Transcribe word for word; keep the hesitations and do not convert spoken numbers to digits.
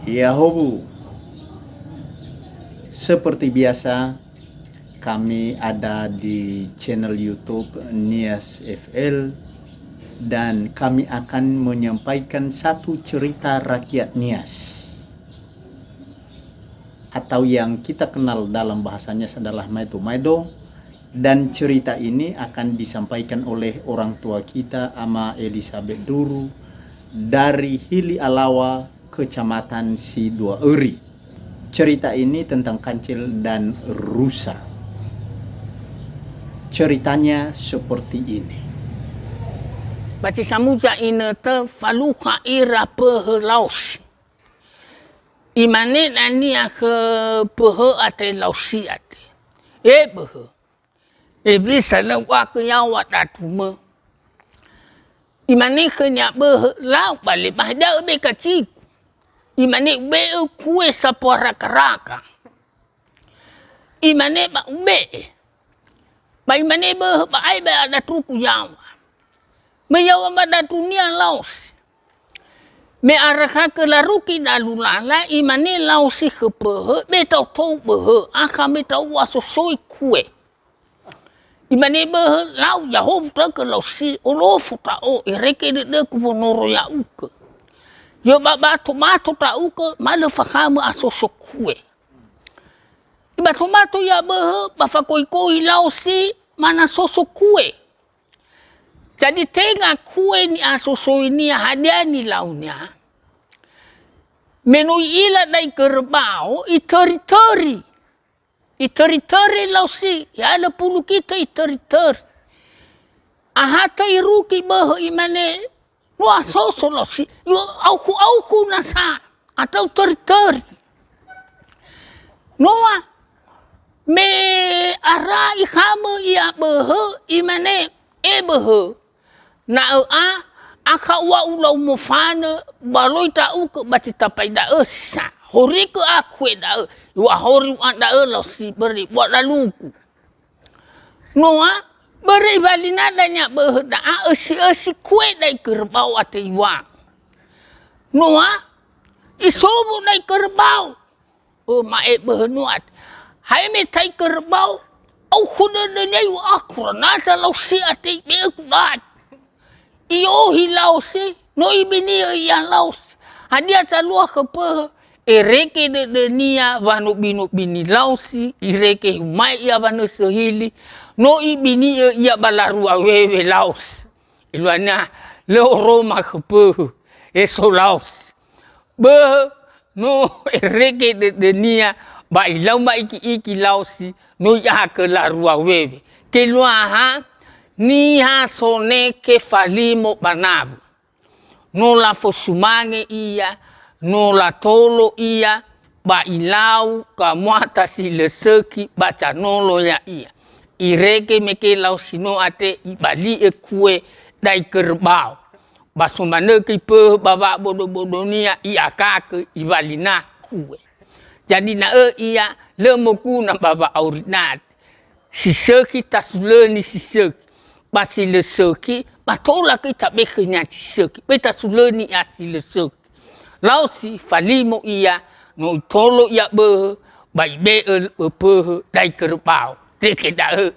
Ya'ahowu. Seperti biasa, kami ada di channel YouTube Nias F L dan kami akan menyampaikan satu cerita rakyat Nias atau yang kita kenal dalam bahasa Nias adalah maedo-maedo, dan cerita ini akan disampaikan oleh orang tua kita, Ama Elizabeth Duru, dari Hili Alawa, Kecamatan Sidoaöri. Cerita ini tentang kancil dan rusa. Ceritanya seperti ini. Ba si samuza inötö falukha ira pöhö Laosi. Imane dania khö pöhö andre Laosi andre, "E böhö, hewisa na u'akö yaŵa datumö?" Imane khönia böhö, "Lau bale, ba hadia öbe kacigu?" Imane, "Ube'ö kue sapoa rakaraka." Imane, "Ba ube'e." Ba imane böhö, "Ba ae ba adatruku yaŵa." Me yaŵa ba datunia Laosi. Me arakhagö larugi dalu lala, imane Laosi khö pöhö, "Be ta'otou böhö, akha me ta'o u'asosoi kue." Imane böhö, "Lau, ya'ahowu da'ö khö Laosi, olofo ta'o, erege dödögu wonoro ya'ugö. Yö ba bato-bato ta'ugö, ma lö fakhamö asoso kue." Ibato-bato ia böhö, ba fakoikoi Laosi mana soso kue. Jadi tenga kue ni'asosoinia hadia nilaunia, me no i'ila dai Göröbao, itöri-töri. Itöri-töri Laosi, ya'alö pulu gitö itöri-töri. Ahatö irugi böhö, imane, "No asoso Laosi, yö aukhu-aukhu nasa, atau töri-töri." Noa, me ara ikhamö ia böhö, imane, "E böhö, na ö'a, akha uŵa'u lau mofanö, ba loi ta'ugö ba zi tambai da'ö sa. Horigö a kue da'ö, u'ahori u'a da'ö Laosi börö iŵa'ö dalugu." Noa, börö iŵalina dania böhö da'a, ösi-ösi kue dai Göröbao andre iŵa'ö. Noa, isowu dai Göröbao. Ö, ma'e böhö noa. Hae me tai Göröbao, aukhu dödönia iŵa'ö, "Akura nasa Laosi andre ibe'ögu da'e." I'ohi Laosi, no ibini'ö ia Laosi. Hadia zalua khö pöhö? Erege dödönia wa no binobini Laosi, irege humai ia wanösö hili, no ibini'ö ia ba larua wewe Laosi. Eluahania, lö oroma khö pöhö, eso Laosi. Böhö no erege dödönia ba ilau ma'igi-igi Laosi, no i'akö larua wewe. Geluaha niha soneke falimo ba nawö. No lafosumange ia, no latolo ia, ba ilau gamuata si lö sökhi ba zanolo ya'ia. Irege mege Laosi no andre ibali'ö kue dai Göröbao. Ba so manö göi pöhö ba wa'abodo-bodonia, i'akakö, iŵalina kue. Jadi na'ö ia lö moguna ba wa'auri nade. Si sökhi tasulöni si sökhi. Ba si lö sökhi, ba tola göi tabe khönia si sökhi. Böi tasulöni ia si lö sökhi. Laosi falimo ia, no itolo ia böhö, ba ibe'ö pöhö dai Göröbao. Deke da'ö.